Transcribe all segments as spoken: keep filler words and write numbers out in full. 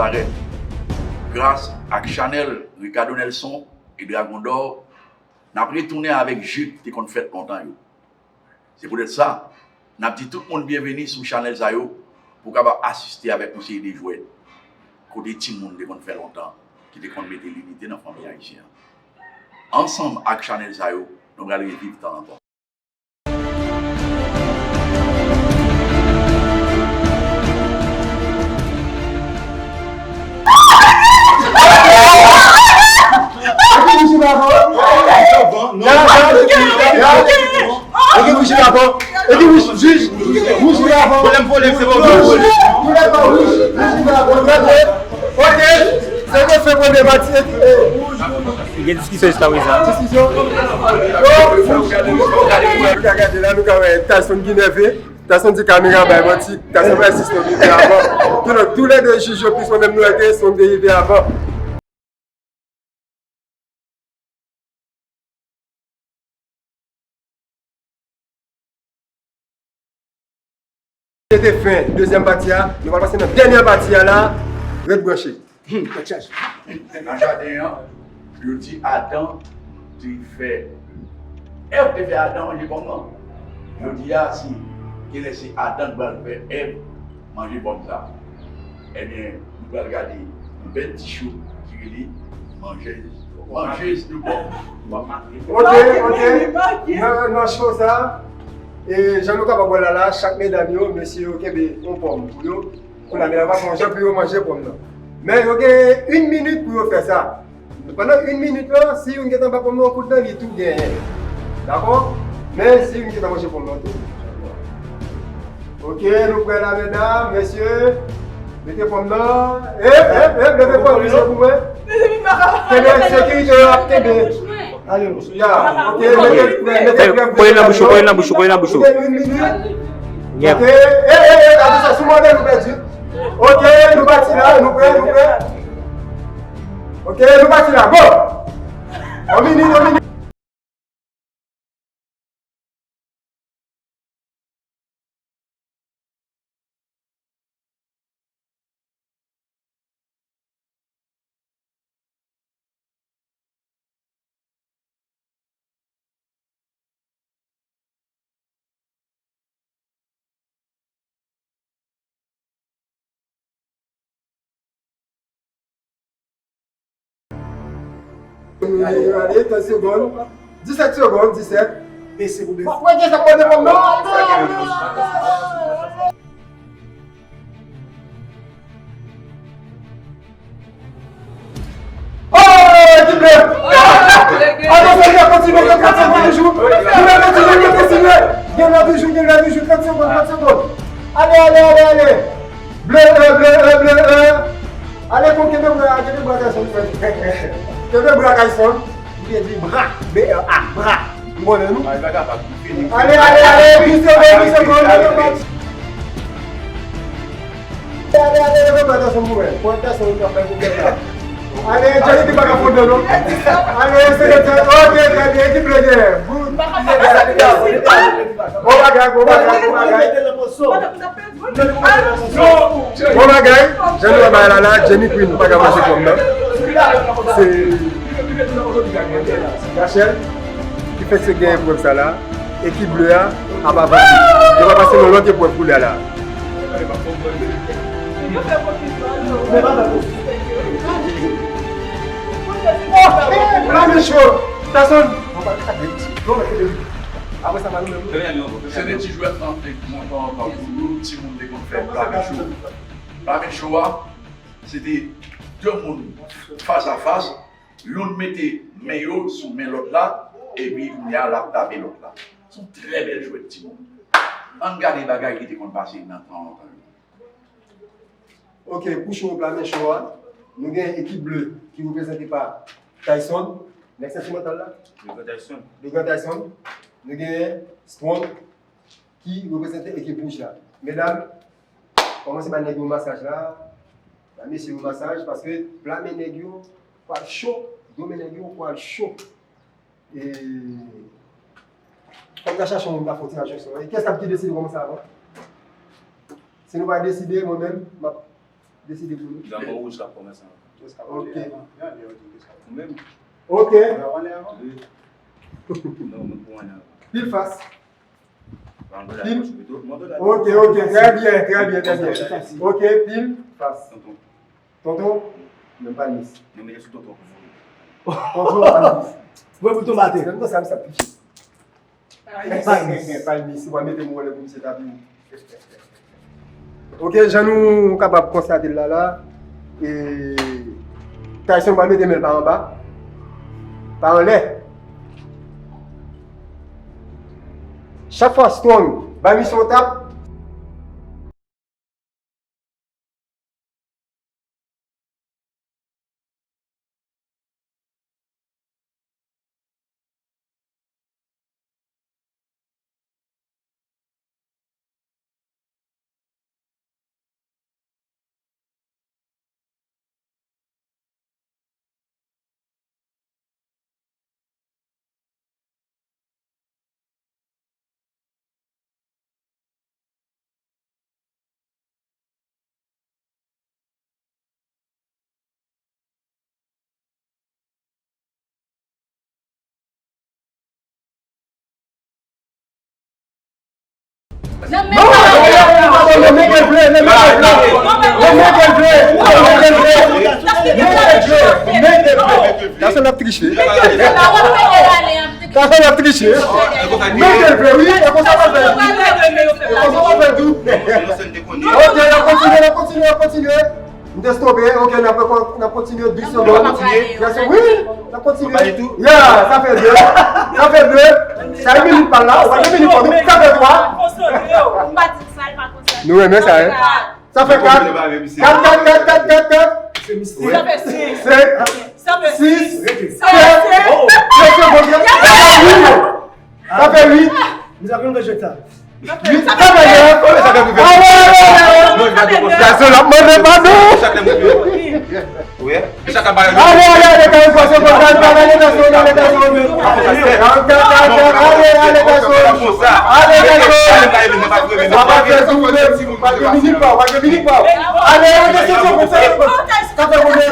Parèt. Gras ak chanèl Ricardo Nelson e Dragon Dor, n ap retounen avèk jeu ki te konn fèt lontan yo. Se poutèt sa, n ap di tout moun byenveni sou chanèl sa yo pou w kapab asiste avèk yon seri de jwèt kote timoun te konn fè lontan ki te konn mete linite nan fanmi ayisyen an. Ansanm ak chanèl sa yo, nou pral reviv tan antan. Li gen diskisyon jiska prezan. Diskisyon. Nou ka gade la, nou ka wè Tyson ki nève. Tyson di kamera bay manti. Tyson bay sis nou rive avan. Donk, toulède jij yo plis mwen menm nou wè ke Strong te rive avan. Se te fen dezyèm pati a. Nou pral pase nan dènyè pati a la. Ret branche. Hmm, tèt chaje. Nan jaden an, yo di Adan te fè, Èv te fè Adan manje pòm nan. Jodi a, si genlè se Adan ki pral fè Èv manje pòm sa. Ebyen, nou pral gade yon bèl ti show ki rele Manjèz, Manjèz de pòm. Ok, ok. Nan, nan show sa, e jan nou kapab wè la la, chak medam yo, mesye yo kenbe yon pòm pou yo. Kounye a, medam yo pa fè yon jan pou yo manje pòm nan. Men yo gen yon minit pou yo fè sa. Pandan yon minit lan, si youn gentan ba pòm nan yon kout dan, li tou genyen. Dakò? Men si youn gentan manje pòm nan tou. Ok, nou prè la, medam, mesye. Mete pòm nan. Ep, ep, ep, leve pòm, mesye, pou mwen. Kenbe, sekirite yo ap kenbe. Ale, ya, ok, mete, mete, kole nan bouch ou, kole nan bouch ou, kole nan bouch ou. Mete yon minit. Ok, e, e, e, atensyon, sou mande nou pèdi. Ok, nou pati la, nou prè, nou prè. Ok, nou pati la, go! On minit, on minit. Ale, trant segonn. Disèt segonn, disèt. Bese pou bese. Mwen gen sa pwòblèm non. Oh, ekip ble! Atansyon, nou kontinye, gen trant segonn toujou. Nou kontinye, nou kontinye. Gen lè toujou, gen lè toujou, trant segonn, trant segonn. Ale, ale, ale, ale. Ble, e, ble, e, ble, e. Ale, kon kenbe bra, kenbe bra, Tyson. Kenbe bra, Tyson. Li te di bra, B R A, bra. M konnen nou. Ale, ale, ale, vis segonn, vis segonn, vis segonn. Ale, ale, leve bra, Tyson, pou mwen. Pran Tyson, nou ka fè pwoblèm la. Ale, Jerry, ki pa ka fon non. Ale, se le tè. Ok, trè byen, ekip ble genyen. Bon bagay, bon bagay, bon bagay. Bon bagay, jan nou wè bagay la la, Jenny Queen pa ka manje pòm nan. Se Rachel ki fèk se gen eprèv sa la. Ekip ble a ap avanse. Yo va pase nan lòt eprèv koulye a la. Oh, la men cho. Tason. Apre sa, pa nou menm. Se de ti jwèt nan te montan anba pou yo, timoun te konn fè pla men cho. Pla men cho a, se te de moun fas a fas, youn mete men yo sou men lòt la, epi kounye a l ap tape lòt la. Se yon trè bèl jwèt, timoun. Ann gade bagay ki te konn pase nan tan lontan yo. Ok, pou cho pla men cho a, nou gen ekip ble ki reprezante pa Tyson, nèg Sentimental la. Le Grand Tyson. Le Grand Tyson. Nou gen Strong ki reprezante ekip wouj la. Medam, kòmanse bay nèg yo masaj la. Bay mesye yo masaj, paske pla men nèg yo pral cho, do men nèg yo pral cho. E, fòk n ta chache yon moun ta fè yon ti aksyon. E kiyès k ap ki deside kòmanse avan? Si nou pa deside, mwen menm, m ap Deside pou nou. Dragon wouj k ap kòmanse ankò. Ok. Ou menm? Ok. Wi. Non, mwen pou ann avan. Pil fas. Ban m la, mwen sou pito. Mwen la. Ok, ok. Trè byen, trè byen, trè byen. Ok, pil fas. Tonton. Tonton, menm palmis. Nou mete sou tonton pou voye. Tonton, palmis. Mwen pou tonbate. Menm konsa, m sa piche. Palmis. Palmis, si w pa mete m wòlè pou misye tape ou. Ok, jan nou kapab konstate l la la, e, Tyson pa mete men l pa anba, pa anlè. Chak fwa Strong bay misye yon tap, Non, non, non, non, non, men ke l vle, men ke l vle. Men ke l vle, men ke l vle. Men ke l vle, men ke l vle. Gason ap triche. Gason ap triche. Men ke l vle, wi, e konsa w ap fè l tou. E konsa w ap fè l tou. Ok, n ap kontinye, n ap kontinye, n ap kontinye. M te stope, ok, n ap, n ap kontinye, douz segonn. Gason, wi, n ap kontinye. Ya, sa fè de. Sa fè de. Sa yon minit pa la, ou pa gen minit pa nou. Sa fè twa. Nou renmen sa, hein? Sa fè kat. Kat, kat, kat, kat, kat, kat. Senk, sis, sèt, sèt segonn. Sa fè uit. Sa fè uit. Uit. Sa fè nèf. Ale, ale, ale. Gason ap mande padon. Ale, ale, ale, kay fò se bon, kay fò ale, gason, ale, gason. Ale, ale, gason. Ale, gason. Sa pa fè sou mwen. Pa gen minit pa, pa gen minit pa. Ale, ale, gason, sa fè konbyen?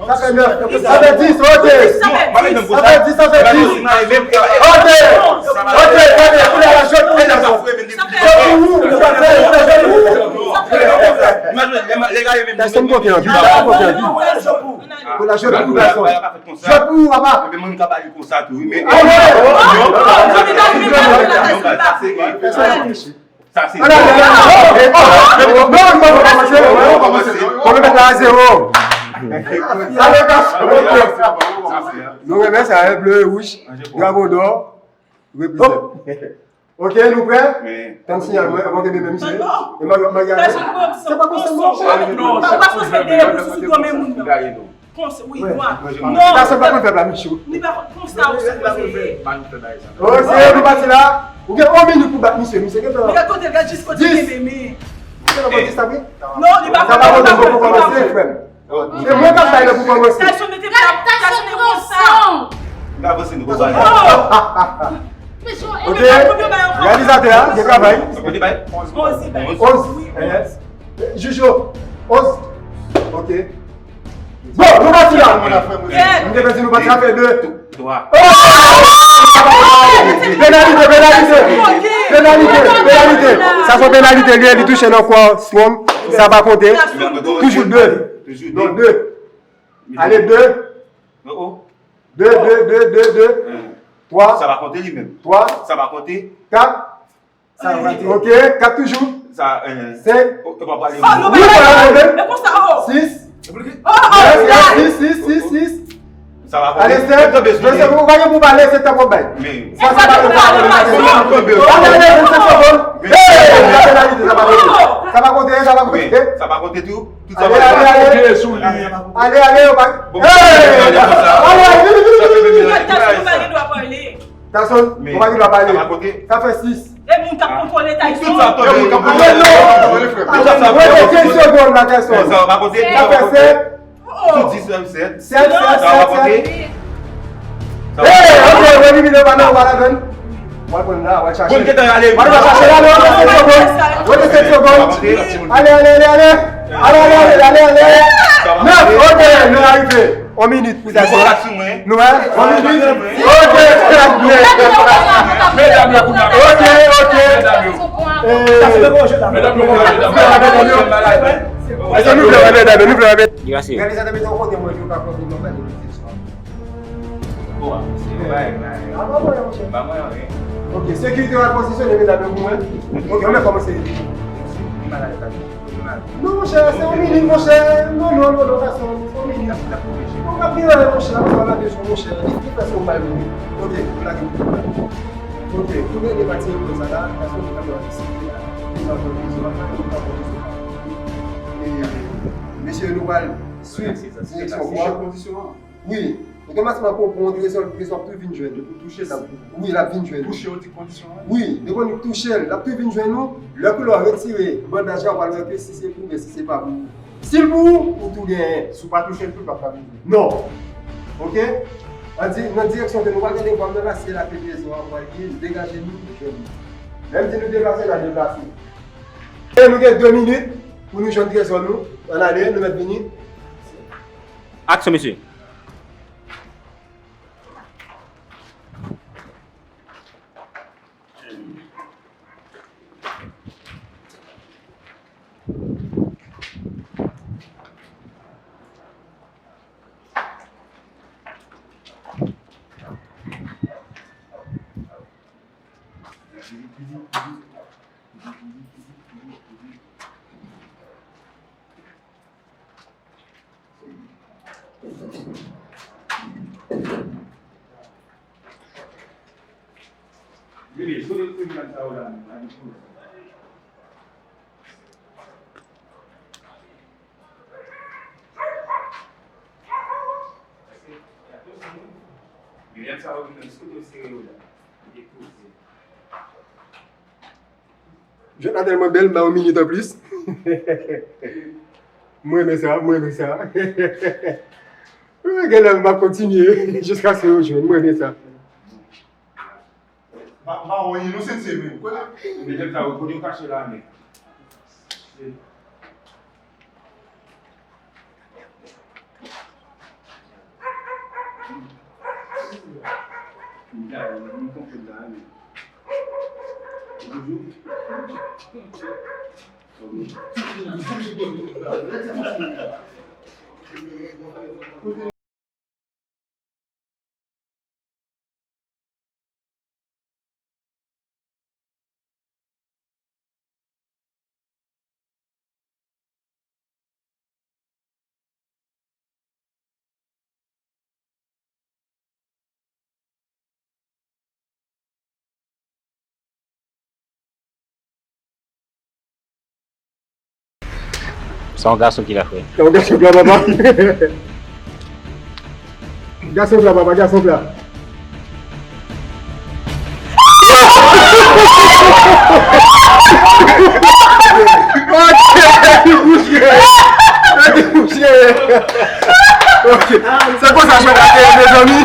Sa fè nèf, nèf. Sa fè dis, ok. Sa fè dis, sa fè dis. Ok. Ok, gade, kounye a la, jwèt pou ou, gason. Jwèt pou ou, jwèt pou ou. Tèlson konfyan, wi, tèlson konfyan, wi. Kounye a jwèt pou ou, gason. Jwèt pou ou, papa. Ale. Tèlson ap triche. Sa se. Kòman mèt la a zewo? Nou renmen sa, hein, ble e wouj, dragon dò, reprezant. Ok, nou prè? Tann siyal mwen, avan ke bebe misye. E mari, mari a. Se pa konsa, non. Konsa, wi, nwa. Non. Gason pa konn fè pla michou. Li pa konn konsa ou sipoze. Oh, se nou pati la. Ou gen yon minit pou bat misye, misye gen tan. Gade kote l, gade jis kote l kenbe men. Misye nan bò dis la, wi. Non, li pa konn konsa. Sa pa konn pou kòmanse, frè m. Se mwen k ap bay lè pou kòmanse. Tayson mete pla, Tayson mete konsa. N avanse, nou pral. Ok. Reyalizatè a, gen travay. Onz. Onz. Yes. Joujou. Onz. Ok. Bon, nou pati la. M te pèdi nou pati la, fè de. Twa. Penalite, penalite. Penalite, penalite. Sa se yon penalite, li, li touche nan kò Strong. Sa pa konte. Toujou de. Toujou de. Non, de. Ale, de. Oh, oh. De, de, de, de, de. Twa. Sa pa konte li menm. Twa. Sa pa konte. Kat. Sa rate. Ok, kat toujou. Sa, eh. Senk. Oh, e pa pale. Oh, nou pa pale. Men konsa, oh. Sis. Oh, oh, sis, sis, sis, sis. Sa pa konte. Ale, sèt. Mwen se ou pa gen pou pale, se tan pou bay. Sa, sa pa konte. Ale, ale, ale, senk segonn. Hey, sa penalite, sa pa konte. Sa pa konte, sa pa konte. Sa pa konte tou. Ale, ale, ale. Ale, ale, yo pa. Hey! Ale, ale, vini, vini, vini, vini. Tayson, ou pa gen dwa pale. Sa fè sis. E moun k ap kontwole Tayson. Tout sa tonbe. Tout sa tonbe. Mwen te kenz segonn la, Tayson. Sa fè sèt. Sou dis, sèt. Sèt, sèt, sèt, sèt. Hey, ok, wè, vini, vini, pa nan, pa ladann. W al pran l la, w al chache l. Bon, gentan ale. W al chache l, ale, w al chache l. Ale, ale, ale, ale. Ale, ale, ale, ale, ale. Nèf, ok, nou rive. On minit pou sa. Nou wè? On minit. Ok. Medam yo, kounye a. Ok, ok. Medam yo. Medam yo, medam yo. Èske nou vle wè medam yo? Nou vle wè medam yo? Gade sa, tanmen, yon kote mwen, yo ka kote mwen, mwen. Bon, se yon bagay, bagay. Ba mwen, monchè. Ba mwen anyen. Ok, sekirite w al pozisyone medam yo pou mwen. Ok, ann kòmanse. Li malad, li malad. Non, monchè, se yon minit, monchè. Non, non, non, non, gason, se yon minit. Bon, kap vin anlè, monchè, la, pa la bezwen, monchè. Li, li fè se yon mal minit. Ok, nou lage pou mwen. Ok, pou dènye pati, pou sa la, gason, nou ka fè yon isi. Nou ka fè yon isi, nou ka fè yon isi. E, mesye, nou pral swiv direksyon pou an. Wi. Otomatikman, pou, pou yon trezò, trezò ap tou vin jwenn. Depi w touche l, l ap vin. Wi, l ap vin jwenn. Touche, w di kondisyon an? Wi, depi w touche l, l ap tou vin jwenn ou. Lè ke lè w retire bandaj la, w pral wè ke si se pou ou, men si se pa pou ou. Si l pou ou, ou tou genyen. Si w pa touche l tou, l p ap ka vin jwenn. Non. Ok? An di, nan direksyon ke nou pral gade, vwal nan la, se la ke trezò a pral ye, degaje nou, jwenn nou. Lè m di nou deplase, n a deplase. E nou gen de minit pou nou jwenn trezò nou. Ann ale, nou mèt vini. Aksyon, mesye. Jwèt la tèlman bèl, m ba yon minit anplis. Mwen renmen sa, mwen renmen sa. Genlè m ap kontinye jiskaske yo jwenn, mwen renmen sa. M pa, m pa wè anyen non, sensè, men. Kote? Medam sa yo, kote yo kache la, men? Se yon gason ki la, frè. Se yon gason pla, papa. Gason pla, papa, gason pla. Ok, mouche. Ok. Se konsa jwèt la te ye, mezanmi.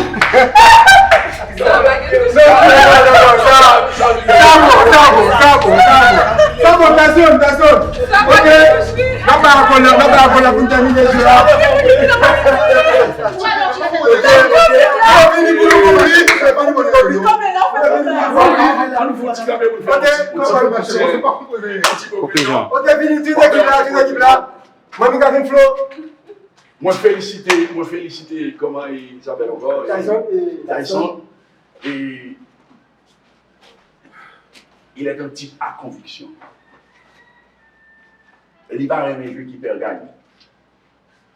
Sa bon, sa bon, sa bon, sa bon, sa bon. Sa bon, ta zòn, ta zòn. Ok. N ap bay akò la, n ap bay akò la pou n tèmine jwe a. Ok, ok. Yo vini pou nou kouvri. Yo vini pou nou kouvri. Yo vini pou nou kouvri. Ok, kòman mache? Ok, vini, tout ekip la, tout ekip la. Manmi Gavin Flo. Mwen felisite, mwen felisite, kòman Isabel ankò? Tyson, e, Tyson. Tyson. E il est un type à conviction. Li pa renmen jwe ki pè gany.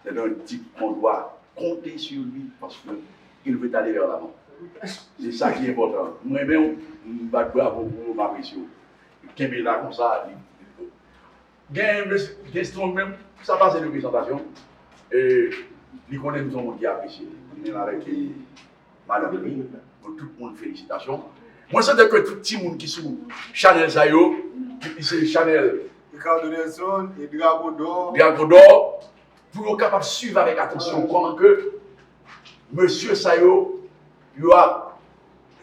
C'est un type qu'on doit compter sur lui parce que il veut aller vers l'avant. C'est ça qui est important. Mwen menm, m bat bravo pou ou, m apresye w. Kenbe la konsa, li, li, Gen, gen Strong menm, sa pase de prezantasyon. E, li konnen m se yon moun ki apresye l. Li menm avèk, e, madanm li. Donk, tout moun, felisitasyon. Mwen swete ke tout timoun ki sou chanèl sa yo, ki se chanèl Ricardo Nelson e Dragon d'Or. Dragon d'Or, pou yo kapab swiv avèk atansyon kòman ke mesye sa yo, yo ap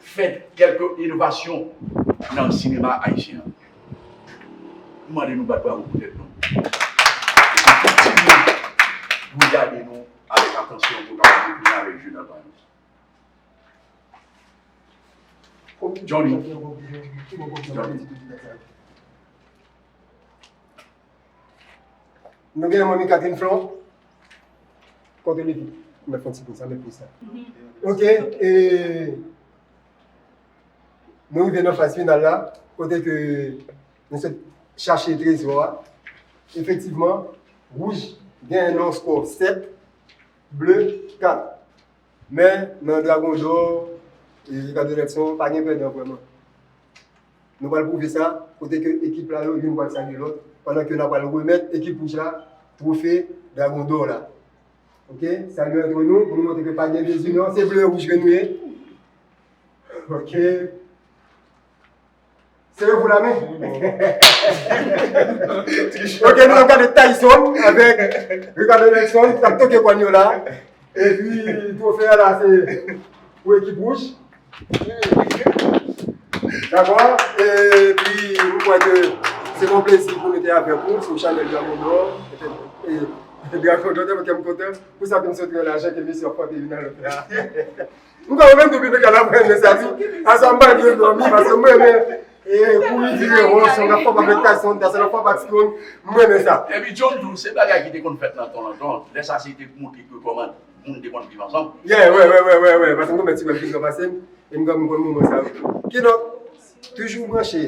fè kèlke inovasyon nan sinema ayisyen an. M mande nou bat bravo pou tèt nou. E pou tout timoun, pou gade nou avèk atansyon, pou kapab retounen avèk Junal Paris. Johnny. Johnny. Nou gen manmi Catherine Flon. Kote li? Mèt fè ti plis, sa mèt plis la. Ok, e nou rive nan faz final la, kote ke nou sot chache trezò a. Efektivman, wouj gen yon skò sèt, ble kat. Men nan Dragon Dò, e, Ricardo Nelson pa gen pèdan vrèman. Nou pral pwouve sa, kote ke ekip la yo, youn pral salye lòt, pandan ke n a pral remèt ekip wouj la twofe Dragon Dò la. Ok, salye antre nou, pou nou montre ke pa gen dezinyon, se ble e wouj ke nou ye. Ok. Serrez-vous la main. Ok, nou ap gade Tyson avèk Ricardo Nelson, k ap toke kòn yo la. Epi, twofe a la, se pou ekip wouj. Dakò? Epi, nou kwè ke se yon plezi pou nou te avèk ou sou chanèl Dragon Dò. E, Dragon Dò, tèlman ke m kontan. Pou sa ke m sot nan lajan ke mesye ap pote vin nan lòt la. M kwè menm tou piblik la ap renmen sa tou. Asa m pa gen dòmi, paske mwen renmen, e, kouri vire won, se yon afè avèk Tyson, Tyson afè avèk Stone, mwen renmen sa. Epi John tou, se bagay ki te konn fèt nan ton nan ton. Lè sa se te montre ke kòman moun te konn viv ansanm. Yeah, wè, wè, wè, wè, wè. Paske m konn ti frè m pi gran pase m, e m konn, m konn moman sa yo. Kidonk, toujou branche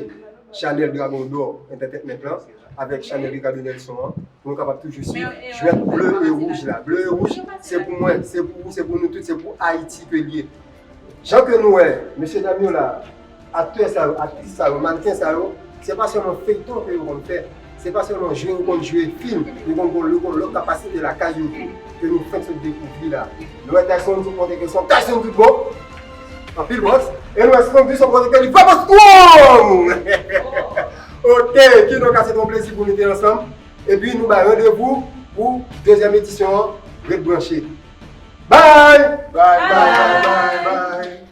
chanèl Dragon Dò Entertainment lan, avèk chanèl Ricardo Nelson an, pou nou kapab toujou swiv jwèt ble e wouj la. Ble e wouj, se pou mwen, se pou ou, se pou nou tout, se pou Ayiti ke l ye. Jan ke nou wè, mesye dam yo la, aktè sa yo, aktris sa yo, mannken sa yo, se pa sèlman feyton ke yo konn fè, se pa sèlman jwe yo konn jwe fim, yo konn, yo konn lòt kapasite lakay yo tou, ke nou fenk sot dekouvri la. Nou wè Tyson, nou montre ke se yon Tyson tout bon, anpil bòs, e nou wè Strong Dison kote ke li pa bon strong! Ok, kidonk, se te yon plezi pou nou te ansanm. Epi nou bay randevou pou dezyèm edisyon an. Ret branche. Bye! Bye, bye, bye, bye, bye.